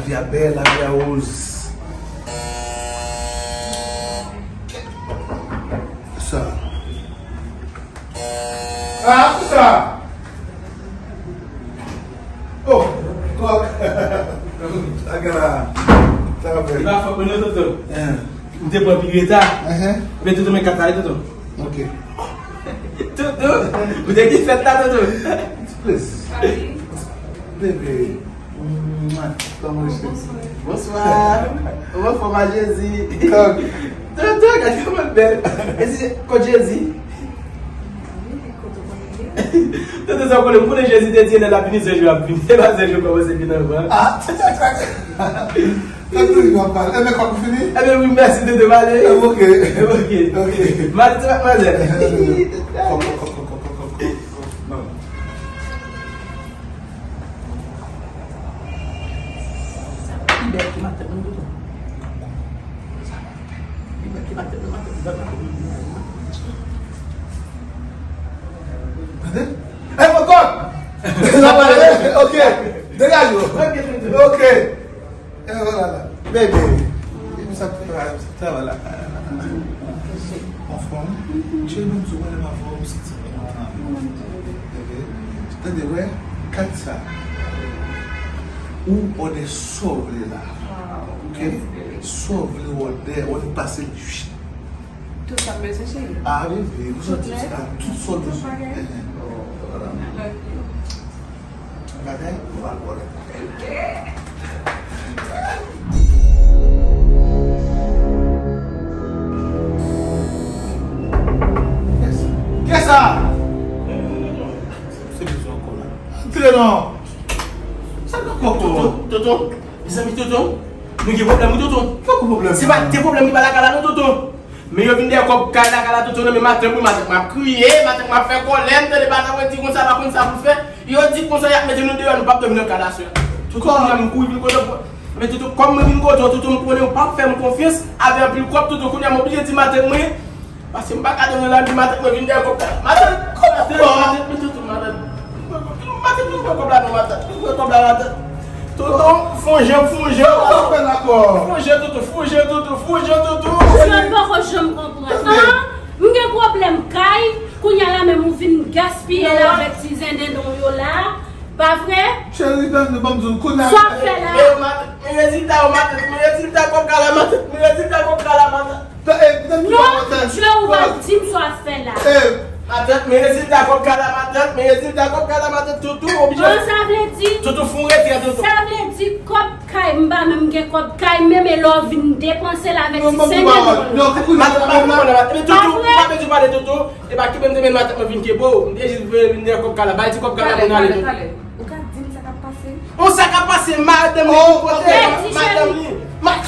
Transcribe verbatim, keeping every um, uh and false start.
Lavi a bèl, lavi a woz. Sa. Ah, sa. Oh, kòk. Sa gen la. Sa va fè. Li pa fòt mwen non, Toto. Hein. M te pran pi reta. Hein. Men Toto, men kat la, Toto. Ok. Toto, ou te ki fèt la, Toto? Please. Bebe. Mwa, kòman w ye? Bonswa. Ou anfòm a Jezi? Kòk. Toto, gade kòman l bèl. E si kot Jezi? Toto, sa w konnen, m konnen Jezi te di lè l ap vini, se jou ap vini. E pa se jou kòmanse vin anvan. Ah, tak, tak, tak. Kòk, tou li w ap pale. Enben, kòk, ou fini? Enben, wi, mèsi, Toto, m ale. Enben, ok. Ok. Ok. M ale, ti madmwazèl. Kòk, kòk, kòk. Non. Sa pi bèl ki matant mwen, Toto. Sa pi bèl ki matant mwen, matant mwen, matant mwen. Tande? Ey, mon kòk! Sa va, ok. Degaje w. Ok, Toto. Ok. E vwala la. Bebe. Epi sa k travay, sa k travay la. Anfòm. Cheri, ban m di w, mwen lè m avè w, m santi m kontan. Bebe. Tande, wè, kat sa. Ou òdè sa w vle la. Ok? Sa w vle, w òdè, w òdè pase l. Tout sa m bezwen, cheri. Ah, bebe, ou santi sa, tout sa w bezwen. Tout bagay. I love you. Bagay, ou pa l bò la. Kiyès sa? Se bezwen ankò la. Antre non. Sa k ap pran kò? Toto, Toto, mezanmi, Toto. Nou gen pwoblèm, wi, Toto. Ki pwoblèm? Se pa de pwoblèm ki pa lakay la, non, Toto. Men yo vin dèyè kòb kay la, kay la, Toto, nan men matant mwen, matant mwen ap kriye, matant mwen ap fè kòlè, m tande matant mwen di konsa, pa konn sa pou l fè. Yo di konsa, y ap mete nou deyò, nou p ap dòmi nan kay la aswè. Toto, kounye a m kouri vin kote w. Men Toto, kòm mwen vin kote w, Toto, m konnen ou p ap fè m konfyans, avè anpil kòb, Toto, kounye a m oblije di matant mwen, paske m pa ka dòmi nan lari, matant mwen vin dèyè kòb kay la. Matant, kòb la, matant, matant, matant, matant. Matant, nou pran kòb la non, matant. Nou pran kòb la, matant. Toto, fon jan, fon jan. Sa w fè la ankò? Fon jan, Toto, fon jan, Toto, fon jan, Toto. Sa m poko janm konprann. An, m gen pwoblèm kay, kounye a la menm ou vin gaspiye l avèk ti zendendon w yo la. Pa vre? Cheri, ban m, ban m di w, kounye a. Sa w ap fè la? Men, men rezilta yo, matant, men rezilta kòb kay la, matant, men rezilta kòb kay la, matant. Non, Dye, ou pa di m sa w ap fè la. Matant, men rezilta kòb kay la, matant, men rezilta kòb kay la, matant, Toto, oblije. An, sa vle di, Toto, fon retè, Toto. Sa vle di kòb kay, m pa menm gen kòb kay menm, e lè w vin depanse l avèk ti sendedon. Matant, pa konprann, matant, men Toto, pa pèdi pale, Toto. E pa ki menm te men matant mwen vin kenbe w. M te jis vle vin dèyè kòb kay la, bay ti kòb kay la pou n ale, Toto. Ou ka di m sa k ap pase? Bon, sa k ap pase, madanm li, oh, kote, ok, madanm li. Ma-